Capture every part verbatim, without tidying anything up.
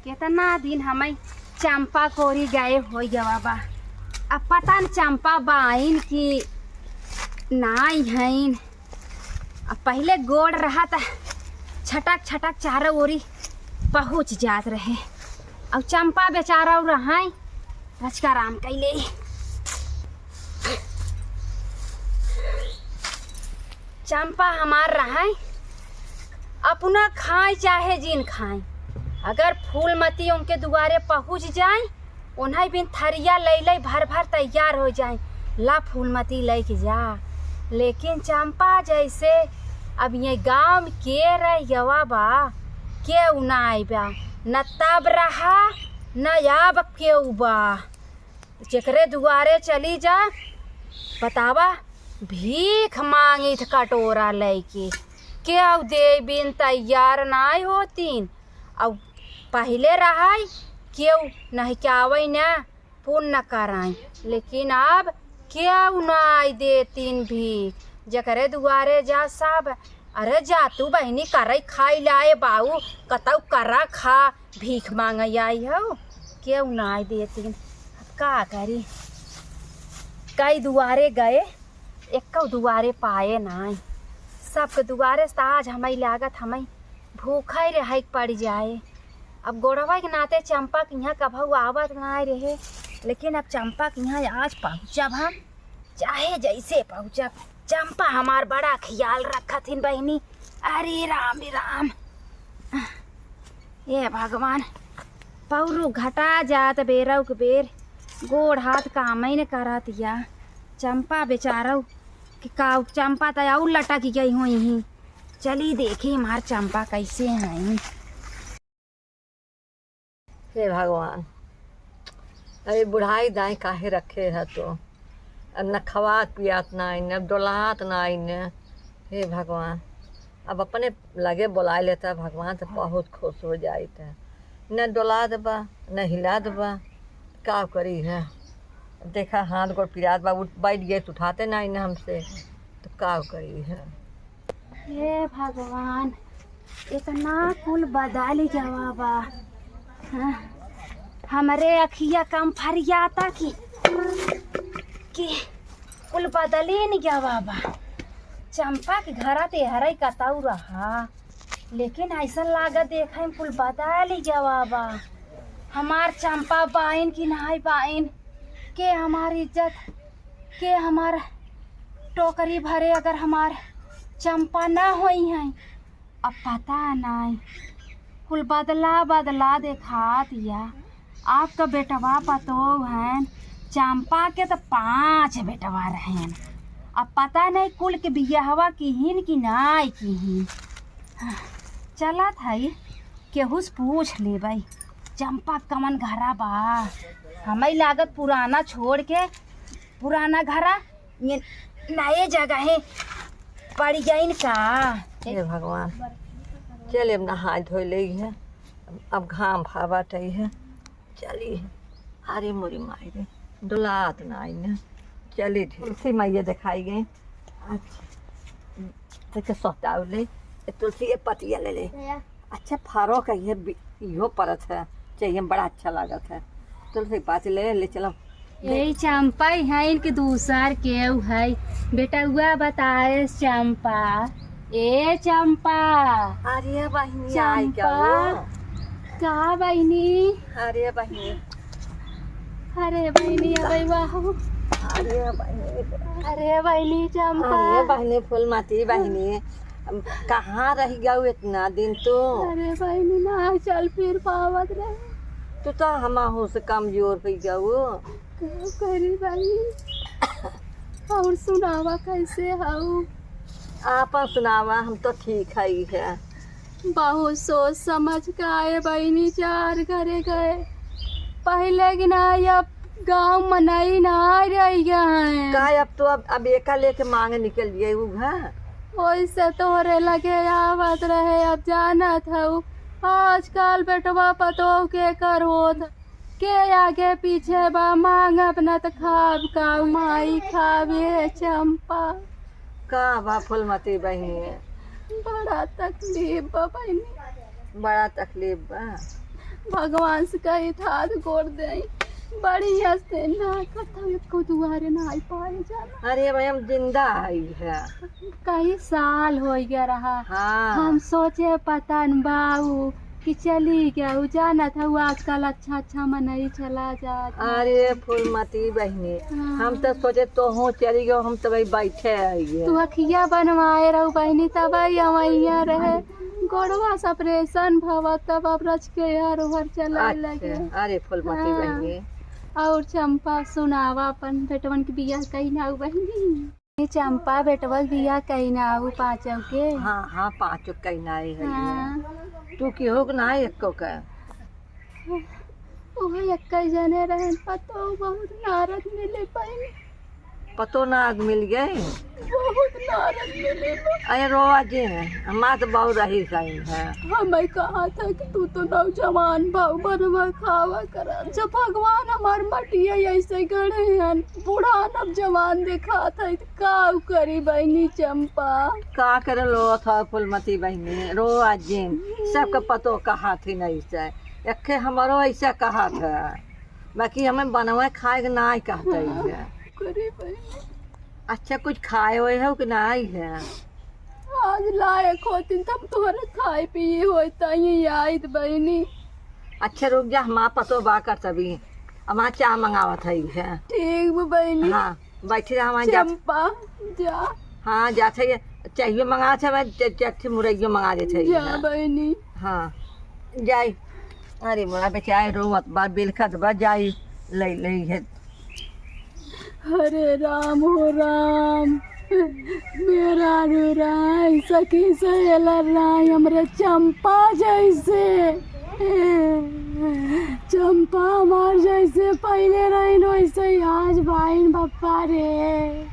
केतना दिन हमइ चंपा कोरी गए होइ गवा बा। अब पता न चंपा बाइन कि नाई हइन। अब पहिले गोड़ रहा त छटक छटक चारों ओरी पहुँच जात रहे। अब चंपा बेचारा उ रहाई रचका राम कैले। चंपा हमार रहाई, अपना खाए चाहे जिन खाए, अगर फूलमती उनके दुआरे पहुँच जाए, उन्हें बिन थरिया लई लई भर भर तैयार हो जाए, "ला फूलमती लई के जा।" लेकिन चंपा जैसे अब ये गाँव में के रह गवा बा, केहू ना आइबा, न तब रहा, न अब केहू बा। जेकरे दुआरे चली जा, बतावा, भीख मांगित कटोरा लइके, केहू देबिन तैयार नाई होतिन। अउ पहिले रहइ, केहू नहिकावइ न, पुण्य करइ, लेकिन अब केहू नाई देतिन भीख। जेकरे दुआरे जा सब, "अरे जा तू बहिनी करइ खाइ लाए बाऊ, कतउ करा खा, भीख मांगइ आई हउ, केहू नाई देतिन।" अब का करी, कई दुआरे गए, एक्कउ दुआरे पाए नाई। सबके दुआरे से त आज हमइ लागत हमइ भूखइ रहइ के पड़ि जाए। अब गोड़वा के नाते चंपा के इहाँ कभउ आवत नाई रहे, लेकिन अब चंपा के इहाँ आज पहुँचब हम, चाहे जैसे पहुँचब। चंपा हमार बड़ा ख्याल रखत हिन बहिनी। अरे राम रे राम, हे भगवान, पौरू घटा जात बेरउ के बेर, गोड़ हाथ कामइ न करत या। चंपा बेचारउ कि का, चंपा त अउर लटक गइ होइहीं। चली देखी हमार चंपा कइसे हइँ। हे भगवान, अरे बुढ़ाई दाई काहे रखे ह तू? अब न खवात पियात नाई न, अब डोलात नाई न। हे भगवान, अब अपने लगे बोलाइ लेता भगवान, त बहुत खुश हो जाइत ह। न डोलात बा, न हिलात बा, का करी ह? देखा हाथ गोड़ पिरात बा, उठ बैठ गए त उठाते नाई न हमसे, त का करी ह? हे भगवान, एतना कुल बदलि गवा बा। हाँ, हमरे अखिया कम फरियाता कि, कि कुल बदलिन गवा बा। चंपा के घरा त एहरइ कतउ रहा, लेकिन अइसन लागत देखइ में कुल बदलि गवा बा। हमार चंपा बाइन कि नाहीं बाइन, के हमार इज्जत, के हमार टोकरी भरे अगर हमार चंपा न होइहइँ। अब पता नाई, कुल बदला बदला देखात या। आपका बेटवा पतोह हन, चंपा के त पाँच बेटवा रहन। अब पता नाई कुल के बियाहवा किहिन कि नाई किहिन। चलत हई, केहू से पूछ लेबइ, चंपा कमन घरा बा। हमइ लागत पुराना छोड़ के पुराना घरा ये नए जगह है पड़ गइन का? हे भगवान, चल अब नहाए धोए लेई है, अब घाम भावा टई है, चली। अरे मोरी माई रे, डोलात नाई न, चली ढेर से माइये देखाई गई। अच्छा, देखे सोहताऊ ले, ए तुलसी ए पतिया ले ले। भैया। अच्छा, फरो का ये बि-, इहो परत है, चाहिए, बड़ा अच्छा लागत है। तुलसी पात ले, ले चलो। ए चंपा है, इनके दूसर केहू है। बेटउआ बताए चंपा। ए चंपा। अरे बहिनी, आई का चंपा। हो? का बहिनी? अरे बहिनी। अरे बहिनी, अबे वाह। अरे बहिनी। अरे बहिनी चंपा। अरे बहिनी फूलमती बहिनी, कहाँ रहि गऊ इतना दिन तू? अरे बहिनी, ना चल फिर पावत रहे। तू तो हमहू से कमजोर होइ गऊ। का करी बहिनी? और सुनावा, कैसे हऊ? आपन सुनावा, हम तो ठीक हई है। बहुत सोच समझ के आए बहिनी, चार घरे गए। पहिले की ना, अब गाँव मनई ना रह गए हैं। का अब तो अब, अब एका लेके मांगे निकल गए उ घर। ओइसे तोहरे लगे आवत रहे, अब जानत हऊ आजकल बेटवा पतोह के कर होत, के आगे पीछे बा, मांगब न त खाब का, माई खाबे चंपा। का बा फूलमती बहिनी? बड़ा तकलीफ बा बहिनी। बड़ा तकलीफ बा? भगवान से कही हाथ गोड़ देई, बड़ी हंसते ना कथा को दुआरे ना आई पाए जाना। अरे भाई, हम जिंदा आई है। कई साल हो गया रहा। हाँ। हम सोचे पता न बाऊ कि चली गया, उ जानत हऊ आजकल अच्छा अच्छा मनई चला जात है। अरे फूलमती बहिनी, हाँ। हम तो सोचे तोहू चली गयो, हम तो भाई बैठे आई है। तू अखिया बनवाए रहू बहिनी, तब आई हम यहाँ रहे। गोड़वा से ऑपरेशन भवा, तब अब रच के यार ओहर चलाए अच्छा, लगे। अरे फूलमती हाँ। बहिनी। और चंपा सुनावा, अपन बेटवन के बियाह कही ना बहिनी? ए चंपा, बेटवा के बियाह कही ना पाँचों के? हाँ, हाँ, पाँचों कही ना है। हाँ। तू केहू के ना एक्को के? ओहे एक्के जने रहन, पतो बहुत नारद मिले पाइन। पतो नारद मिल गए? बहुत नारद मिले बा। अरे रोआ जी, हमार तो बहुत रही सही है। हमें कहा था कि तू तो नौजवान भाव बनवा खावा करा। जब भगवान हमार मटिया ऐसे गढ़े हन, बूढ़ा अब जवान देखा था, तो का करी बहिनी चंपा? का करे लो था फूलमती बहिनी, रोआ जी, सबके पतो कहा थी नहीं से। एक्के हमरो ऐसा कहा था, बाकी हमें बनवा खाए के ना कहते हैं। करे बहिनी। अच्छा, कुछ खाए हुए हो कि ना आई है? आज लायक होती तब तोहरा खाए पिए होता ये याद बहिनी। अच्छा रुक जा, हमार पतो बा कर तभी, हमार चाह मंगावत है। ठीक बा बहिनी। हाँ, बैठी रह, हमार जा। चंपा, जा। हाँ, जात है, चाहिए मंगावत है, मैं च-, चट्ठी मुरैयो मंगा देत है। जा बहिनी। हाँ, जाई। अरे मोरा बेचारे रोवत बा, बिलखत बा, जाई, ले, ले है। हरे राम हो राम, मेरा रो राय, सखी सहेला राय, हमरे चंपा जैसे। चंपा हमार जैसे पहले रहीन, वैसे ही आज बाइन बप्पा रे।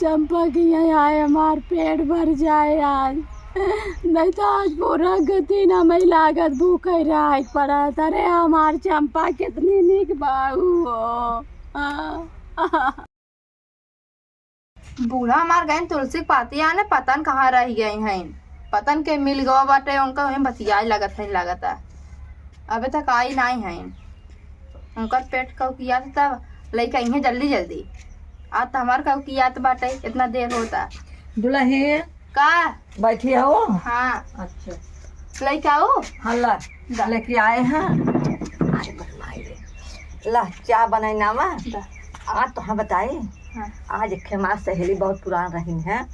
चंपा की यहाँ आए, हमार पेट भर जाए आज। नहीं तो आज पूरा गति ना मैं लागत भूखे रह पड़ा। अरे हमार चंपा कितनी निक बाऊ हो। बूढ़ा हमार गइन तुलसी के पाती आने, पता न कहाँ रह गई हैं। पता न के मिल गवा बाटे, उनका वहीं बतियाए लगत है, लगत है। अबे तक आई नाई हैं। उनकर पेट कौकियात तब लइका इहें जल्दी जल्दी। आज तो हमार कौकियात बाटे, इतना देर होता। दुल्हन, का? बैठी हो? हाँ। अच्छा। लइका हो? हाँ, ला। दा। लेके आए हैं। अरे, बड़ माई रे। ला, चाह बनाई ना, माँ। दा। आज तो हम बताई। हाँ। आज एक हमार सहेली बहुत पुरान रही है,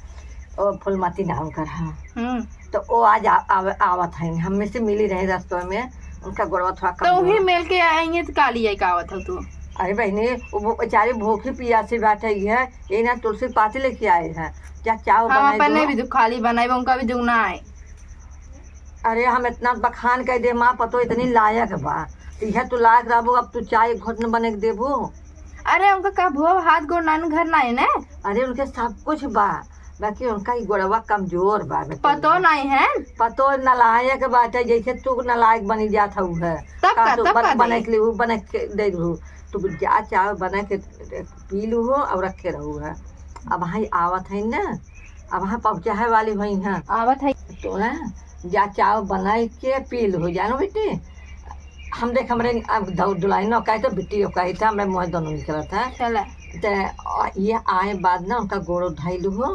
और फुलमती नाम कर है। हम्म। तो वो आज आ-, आव-, आवत है, हमें से मिली रहे रस्तों में, उनका गोड़वा थोड़ा तो कमजोर। उही मिल के आएंगे तो काली आई का आवत हो तू? अरे बहिनी, वो बेचारी भूखी पियासी बैठे है, ये ना तुलसी पाती लेके आए हैं। जा चाव हम बनाई अपन दो। नहीं भी दुख खाली बनाई, उनका भी दुख ना आए। अरे हम इतना बखान कर दे, माँ पतो इतनी लायक बा, तो यह तू लायक रहबो, अब तू चाय एक घुट न बने के देबू। अरे उनका का भो हाथ गोड़ नान घर ना है ना? अरे उनके सब कुछ बा, बाकी उनका ही गोड़वा कमजोर बा बेटी। पतो नहीं है? पतो नलायक बाटे, जैसे तू नलायक बनी जात हऊ है। तब का, का तू तब बन-, का बना दे? के ले, उ बना के दे दू। तू जा चाव बना के पी लू हो और रखे रहू है। अब भाई आवत है ना, अब वहाँ पहुँचाए वाली हुई हैं। आवत है। तो है, जा चाव बनाई के पी लू हो, जानो बेटी। हम देख, हमरे अब दौ-, दुल्हन न कहे तो बिट्टी कहे थे, हमरे मुँह दोनों निकलत है। चला। ते, अ, ये आए बाद ना उनका गोड़ो धइलू हो।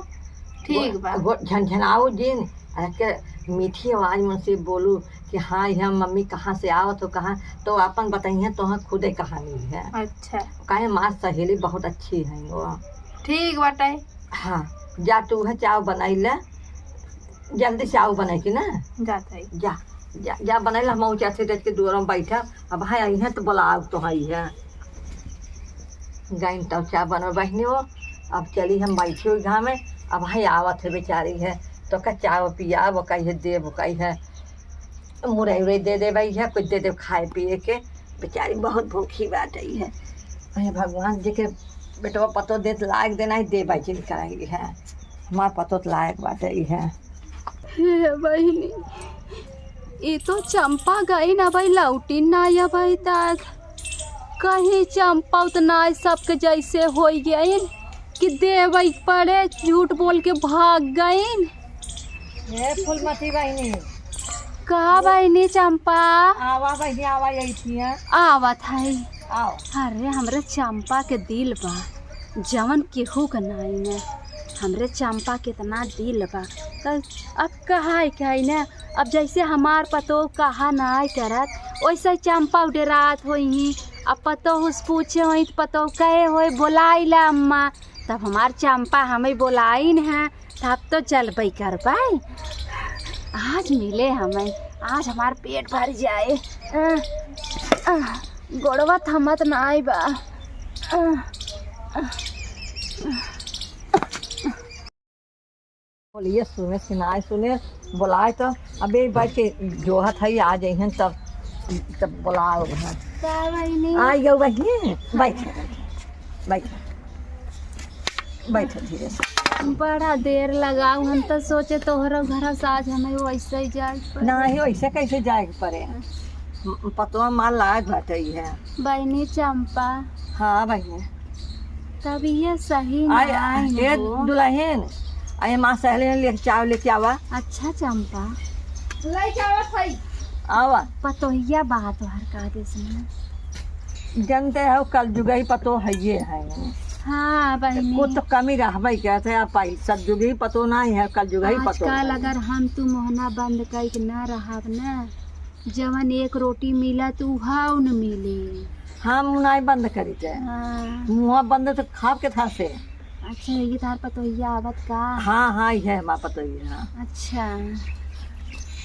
ठीक गो-, बा। गो-, झनझनाओ जिन, अरे के मीठी आवाज में से बोलू कि हाँ, हम मम्मी कहाँ से आवत हो, कहाँ, तो अपन बताइए, तो हाँ खुदे कहानी है। अच्छा। काहे माँ सहेली बहुत अच्छी है वो। ठीक बाटे। हाँ, जा तू है चाव बनाई ले, जल्दी से आव बनाई के ना। जात है। जा, जा, जा बनाई ले, हम ऊँचा से के दुआर में बैठा। अब है आई है तो बोला आव तो है है। गइन तब चाव बनवा बहिनी हो। अब चली हम बैठी हुई घाम में। अब है आवत है बेचारी है, तो का चाव पियाब, कही है देब, कही है मुरई उरई दे देबे है, कुछ दे देब खाए पिए के। बेचारी बहुत भूखी बाटे है। हे भगवान जी के बेटवा पतो देत लायक देना ही देबे जिन कराई है। हमार पतो त लायक बाटे है। हे बहिनी, ई तो चंपा गई ना भाई, लौटी ना या भाई तक। कहीं चंपा उतना सबके जैसे होई गइन कि देवई पड़े, झूठ बोल के भाग गइन। हे फूलमती बहिनी, का बहिनी चंपा? आवा बहिनी, आवा, यही थी, हैं? आवत है। आओ। अरे, हमरे चंपा के दिल बा, जवन केहू के नाई न। हमरे चंपा के इतना दिल बा, त अब कहा है, कहा है न, अब जैसे हमार पतोह कहा नाई करत, वैसे चंपा डेरात होई। अब पतोह से पूछे होई, त पतोह कहे होई, "बोलाई ला अम्मा।" तब हमार चंपा हमें बोलाइन है, तब तो चलबई करबई। आज मिले हमें, आज हमार पेट भर जाए। अ, अ, गोड़वा थमत नाई बा। अ, अ, बोलिए, सुने सुनाए, सुने, बोलाए तो अबे बैठ के जोहत है, आ जइहन तब, तब बोलाओ है। का बहिनी? आ गयो बहिनी, बैठ, बैठ, बैठ धीरे से। बड़ा देर लगाऊ, हम तो सोचे तोहरो घर से आज हमें वैसे ही जाए के पड़े। नहीं, वैसे कैसे जाए के पड़े? पतवा माल लायक बाटे है। बहिनी चंपा। हाँ बहिनी। तब ये सही आय, ना आइन ए हो। दुलहिन, आय माँ सहेली ने लेके चाव लेके आवा। अच्छा चंपा। लेके आवा भाई। आवा। पतोहिया बात हर का देश में। जनते हो, कलजुगही पतोह है ये है। हाँ बहिनी। कुछ तो कमी रहबे करत है, आप पाई, सतजुगही पतोह नहीं है, कलजुगही पतोह आजकल है। अगर हम तू मोहना बंद कइके ना रहब ना, जवन एक रोटी मिलत, उहाऊ न मिले। हम नाई बंद करी थे। हाँ। मुँह बंद तो खाब के था से। अच्छा, ये तार पतोहिया आवत का? हाँ, हाँ, ये हमार पतोहिया, हाँ। अच्छा।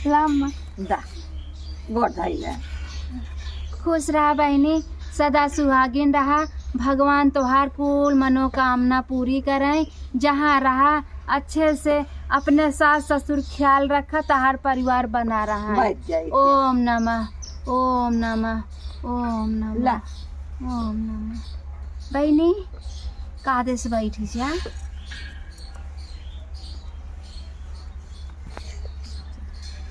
लम। दा, गोड़ धइले। खुश रहा बहिनी, सदा सुहागिन रहा। भगवान तोहार कुल मनोकामना पूरी करें। जहाँ रहा, अच्छे से अपने सास ससुर ख्याल रखा, तहार परिवार बना रहा है। बैठ जाई। ओम नमः, ओम नमः, ओम नमः, ला। ओम नमः। बहिनी, कादे से बैठी जा?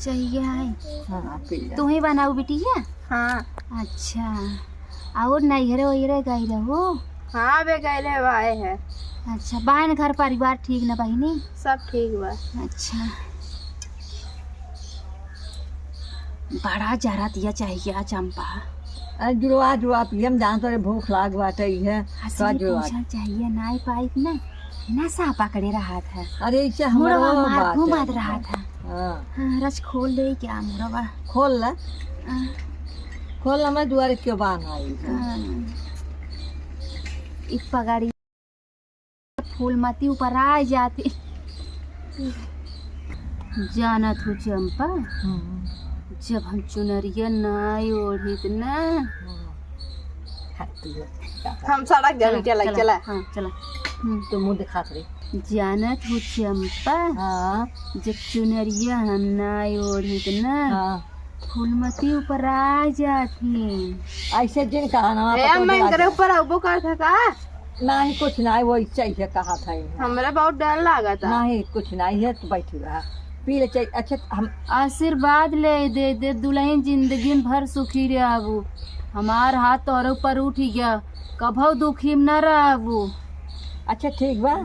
चाहिए है? हाँ, पी ले। तू ही बनाऊ बिटिया? हाँ। अच्छा। और नैहरे वैहरे गई रहो? हाँ, बे गए रहे, आए हैं। अच्छा, बाइन घर परिवार ठीक न बहिनी? सब ठीक बा। अच्छा। बड़ा जरा दिया चाहिए चंपा। अरे जुड़वा, जुड़वा, पी, हम जानत रहे भूख लाग बाटे, इहे। हंसी तो जुड़वा। पूछा चाहिए, नाई पाइप ना, नशा पकड़े रहा था। अरे, इसे मुड़वा हमारा मार बात घुमात है। रहा था। हाँ। हाँ, रच खोल दे क्या मुड़वा? खोल ला। हाँ। खोल ला, मैं दुआरे के बान आई। हाँ। ई पगड़ी फूलमती ऊपर आ जाती। जानत हो चंपा, हम्म। जब हम चुनरिया ना ओढ़ित ना। हम्म। हम सड़क जाने चला, चला, चला। हाँ, चला। हम्म। तो मुंह दिखात रही। जानत हो चंपा, हाँ। जब चुनरिया हम ना ओढ़ित ना, हाँ। फूलमती ऊपर आ जात ही। ऐसे जिन कहा ना, ए, पता अम्मा, लगा इनकरे दे। ऊपर अउबो करत है का? नहीं, कुछ नहीं, वो ऐसे ही कहा था इन्हें। हमरा बहुत डर लागत है। नहीं, कुछ नहीं है, तू बैठी रहा। पी ले चाय। अच्छा, हम आशीर्वाद ले दे, दे दुल्हन जिंदगी भर सुखी रहबू। हमार हाथ तोहरे ऊपर उठ गया, कभो दुखी में न रहबू। अच्छा, ठीक बा,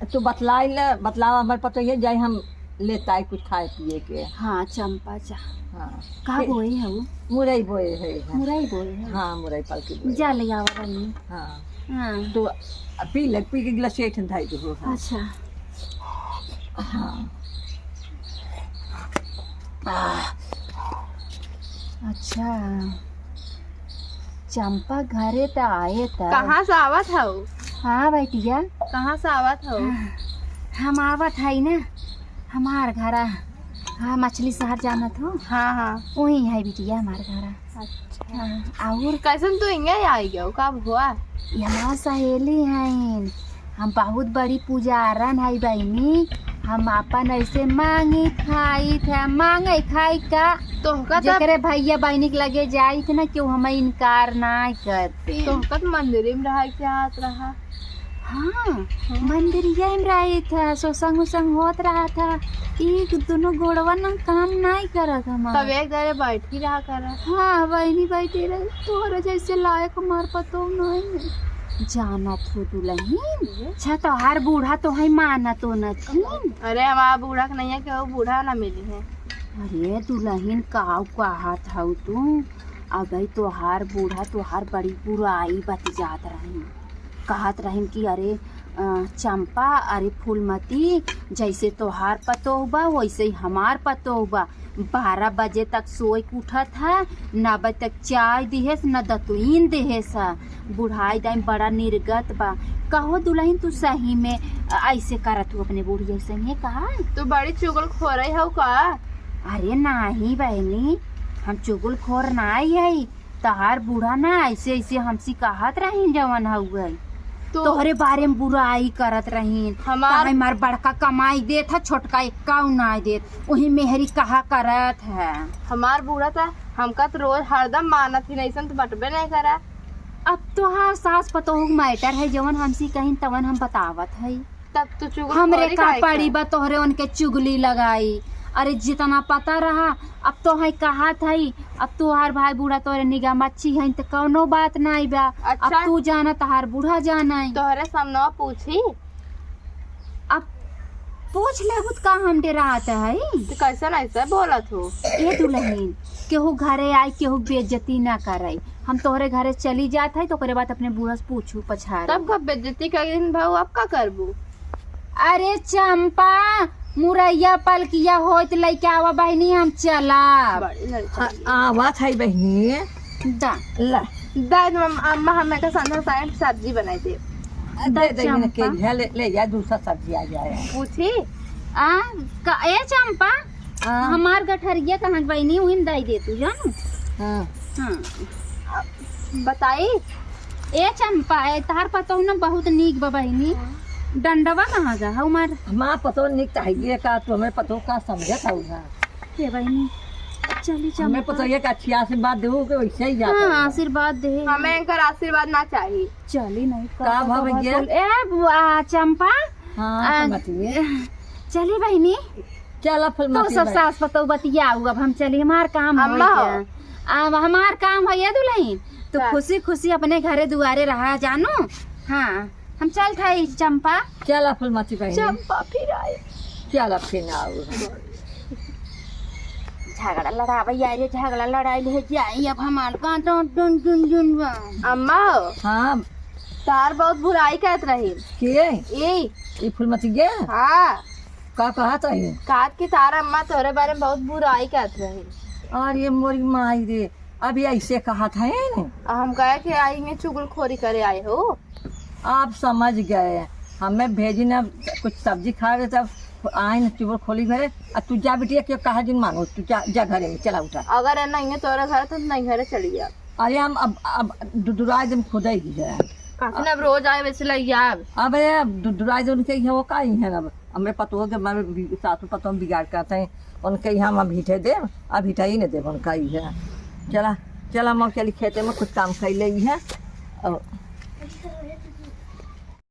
तू बतलाई ले, बतलावा हमर पतोहिया, जाई हम लेताई कुछ खाए पिए के। हाँ, चंपा जा। हाँ। का ठीक। बोए है वो? मुरई बोए है, हाँ। मुरई बोए है? हाँ, मुरई पलकी बोए। जा ले आवा बहिनी। हाँ। हाँ। तो पी ले, पी के गिलास एक ठन धाई दो, हाँ। अच्छा। हाँ। आह। अच्छा। चंपा घरे त आए त। कहाँ से आवत हऊ? हाँ बेटिया। कहाँ से आवत हऊ? हाँ, हम आवत हई ना, हमार घरा, हाँ, मछली शहर जानत हो? हाँ, हाँ। वहीं है बिटिया हमार घरा। अच्छा। हाँ, और? कैसन तू इहाँ आई गयो, का हुआ? ये हमार सहेली हैं, हम बहुत बड़ी पुजारन है बहिनी, हम आपन ऐसे मांगी खाई थे, मांगे खाई का? तोहका तब जेकरे भैया बहिनी के लगे जाई थे ना, केहू हमें इनकार ना करते। तोहका त मंदिर में रहा के हाथ रहा। हाँ, हाँ। मंदिरिया में रही था, सत्संग उसंग होत रहा था। ई दोनों गोड़वा ना काम नाई करत हमार। तब एक जगह बैठी रहा करा। हाँ, बहिनी बैठी रही। तोहरे जैसे लायक हमार पतोह नाई है। जानत हो दुलहिन, ये? अच्छा तोहार बूढ़ा तो है मानत हो न थी। अरे हमार बूढ़ा के नहीं है कि वो बूढ़ा ना मिली है। अरे दुलहिन, काउ कहत हउ तू? अबे तोहार बूढ़ा तोहार बड़ी बुराई बतियात रहिन, कहत रहिन कि अरे, अ, चंपा, अरे फूलमती, जैसे तोहार पतोह बा वैसे ही हमार पतोह बा। बारह बजे तक सोइ के उठत है, न बजे तक चाय दिहेस, न दतुइन दिहेस। बुढ़ाई दाई बड़ा निर्गत बा। कहो दुलहिन, तू सही में ऐसे करत हउ अपने बुढ़िया संगे का? तू बड़ी चुगलखोर हउ का? अरे नाही बहिनी, हम चुगलखोर नाही हई। तहार बूढ़ा ना ऐसे ऐसे हमसी कहत रहिन जवन हउए। तो तोहरे बारे में बुराई करत रहिन। हमार काहे हमार बड़का कमाई देत है, छोटका एक्काउ नाई देत। वही मेहरी कहा करत है। हमार बूढ़ा त हमका त रोज हरदम मानत ही, ऐसन त बटबे नहीं करा। अब तोहार सास पतोह के matter है, जवन हमसी कहिन तवन हम बतावत हई। तब तो चुगलखोरी हमरे का काहे पड़ी के? बा तोहरे उनके चुगली लगाई। अरे जितना पता रहा, अब तो है कहत है, अब तोहार भाई बूढ़ा तोहरे निगाह मच्छी है त कौनो बात नाई बा। अच्छा। अब तू जाना, तोहार बूढ़ा जाना है। तोहरे सामने पूछी? अब पूछ लेबू त का हम डेरात है? तो कैसन ऐसे बोलत हो? ए दुलहिन, केहू घरे आई, केहू बेइज्जती ना करे। हम तोहरे घरे चली जात है, तो ओकरे बाद अपने बूढ़ा से पूछू पछारू। तब का बेइज्जती कर दिन भाऊ, अब का करबू? अरे चंपा, मुरैया पलकिया होइत लइके आवा बहिनी, हम चला। बड़ी लड़का हाँ, है। आवत है बहिनी। दा। ला। दा, अम्मा, अम्मा, हमें का संधा साग सब्जी बनाई दे। दे, दा दे, मैंने चंपा। के है, ले, ले जा, दूसरा सब्जी आ जाए। पूछी? आ, का, ए चंपा, हाँ। हमार गठरिया कहाँ के बहिनी, उहिन दाई दे तू, जानू? हाँ। हाँ। बताई? ए चंपा, ए, तहार पतोह न बहुत नीक बा बहिनी। हाँ। डंडवा कहाँ जा, हमार? हमार पतोह नीक त हइये का, तू हमें पतोह का समझत हऊ ना? हे बहिनी, चली हमें चंपा। पतोह ये का अच्छी आशीर्वाद देहू के वैसे ही जाता हाँ, है। आशीर्वाद दे। हमें इनकर आशीर्वाद ना चाहिए। चली नहीं, का का भा तो भैया? बोल-, ए, बुआ, चंपा। हाँ, आ, समझिए। चली बहिनी। चला फूलमती तो सब बहिनी। सास पतोह बतियाऊ, अब हम चली, हमार काम हो अम्मा गया। हो। अब हमार काम है ये दुलहिन, तो का? खुशी खुशी अपने घरे दुआरे रहा जानू। हाँ, हम चलत हई चंपा। चला फूलमती बहिनी। चंपा फिर आए। चला फिर आऊ। झगड़ा लड़ावे आई रे, झगड़ा लड़ाई ले जाई, अब हमार का डन डन डन डन बा। अम्मा हो। हाँ। तार बहुत बुराई करत रही। के? ए। ई फूलमती गे? हाँ। का कहत रही? कहत कि तार अम्मा तोरे बारे में बहुत बुराई कहत रही। अरे मोरी माई रे, अभी ऐसे कहत है न? हम कहे कि आई में चुगलखोरी करे आए हो। आप समझ गए, हमें भेजी ना कुछ सब्जी खा के, तब आए न चुगलखोरी करे। आ तू जा बिटिया, क्यों कहा जिन मानो, तू जा, जा घरे में, चला उठा। अगर है नहीं है तोरे घर तो नहीं घरे चली जा। अरे हम अब, अब दु-, दुराई दिन खुद ही है। काकी ना अब रोज आए वैसे लग जाब। अबे अब दु-, दुराई दिन के है वो का ही है अब। हमरे पतोह के मारे बि-, सासू पतोह में बिगाड़ करते हैं, उनके यहाँ हम अभी ठे देब, अभी ठे ही नहीं देब उनका ही है। चला, चला हम चली खेते में कुछ काम कर ले है। और